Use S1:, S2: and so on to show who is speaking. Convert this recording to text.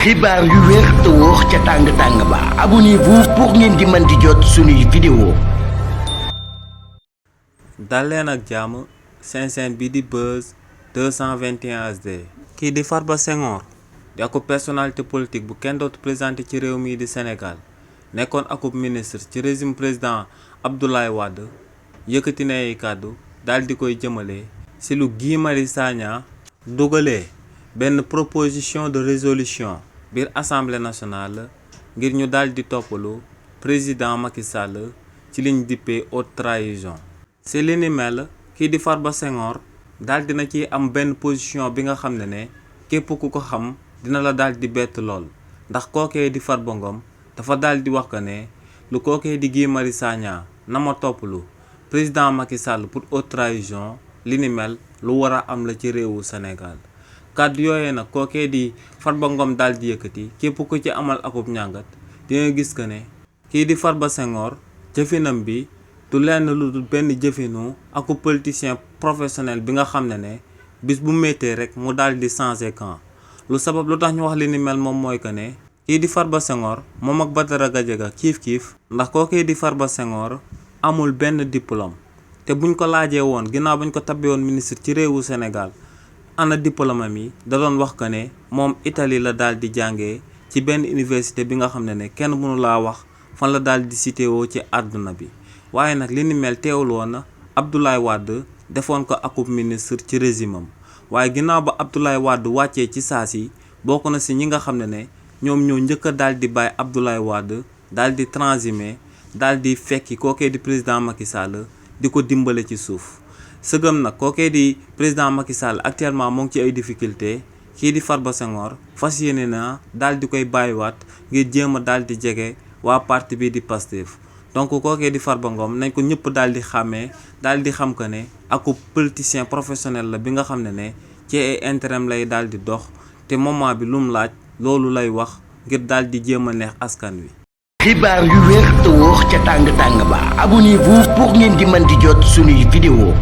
S1: xibaar yu wér te wóor ca tàng ba abonnez-vous pour ngeen di mën di jot suñuy vidéo.
S2: dal leen ak jàmm seen bi di Buzz 221 HD. kii di Farba Senghor di akub personnalité politique bu kenn dootu présenté ci réew mii di Sénégal nekkoon akub ministre ci régime président Abdoulaye Wade yëkkati na ay kàddu daal di koy jëmale ci lu Guy Marius Sagna dugalee benn proposition de résolution biir assemblée nationale ngir ñu daal di toppalu président Macky Sall ci liñ dippee haute trahison. ci li ni mel kii di Farba Senghor daal dina ci am benn position bi nga xam ne képp ku ko xam dina la daal di bett lool ndax kookee di Farba Ngom dafa daal di wax que ne lu kookee di Guy Marius Sagna na ma toppalu président Macky Sall pour haute trahison li ni mel lu war a am la ci réewu Sénégal. kàddu yooyee nag kookee di Farba Ngom daal di yëkkati képp ku ci amal akub njàngat dina gis que ne kii di Farba Senghor jëfinam bi du lenn lu dul benn jëfinu akub politicien professionnel bi nga xam ne bis bu méttee rek mu daal di changer camp. lu sabab lu tax ñu wax li ni mel moom mooy que ne kii di Farba Senghor moom ak Badara Gadiaga kiif ndax kookee di Farba Senghor amul benn diplôme te buñ ko laajee woon ginnaaw bañ ko tabbee woon ministre ci réewu Sénégal ana diplôme mi da doon wax que ne moom Italie la daal di jàngee ci benn université bi nga xam ne kenn mënu laa wax fan la daal di cité woo ci àdduna bi. waaye nag li ni mel teewul woon Abdoulaye Wade defoon ko akub ministre ci régime am waaye ginnaaw ba Abdoulaye Wade wàccee ci saa si bokk na si ñi nga xam ne ñoom ñoo njëkk a daal di bàyyi Abdoulaye Wade daal di transhumé daal di fekki kookee di président Macky Sall di ko dimbale ci suuf. sëgëm nag kookee di président Macky Sall actuellement moo ngi ci ay difficulté kii di Farba Senghor fas yéene na daal di koy bàyyiwaat ngir jéem a daal di jege waa parti bi di Pastef. donc kookee di Farba Ngom nañ ko ñëpp daal di xàmmee daal di xam que ne akub politicien professionnel la bi nga xam ne ci ay intérêt lay daal di dox te moment bi lum laaj loolu lay wax ngir daal di jéem a neex askan wi.
S1: xibaar yu wér te wóor ca tàng ba abonnez-vous pour ngeen di mën di jot suñuy vidéo.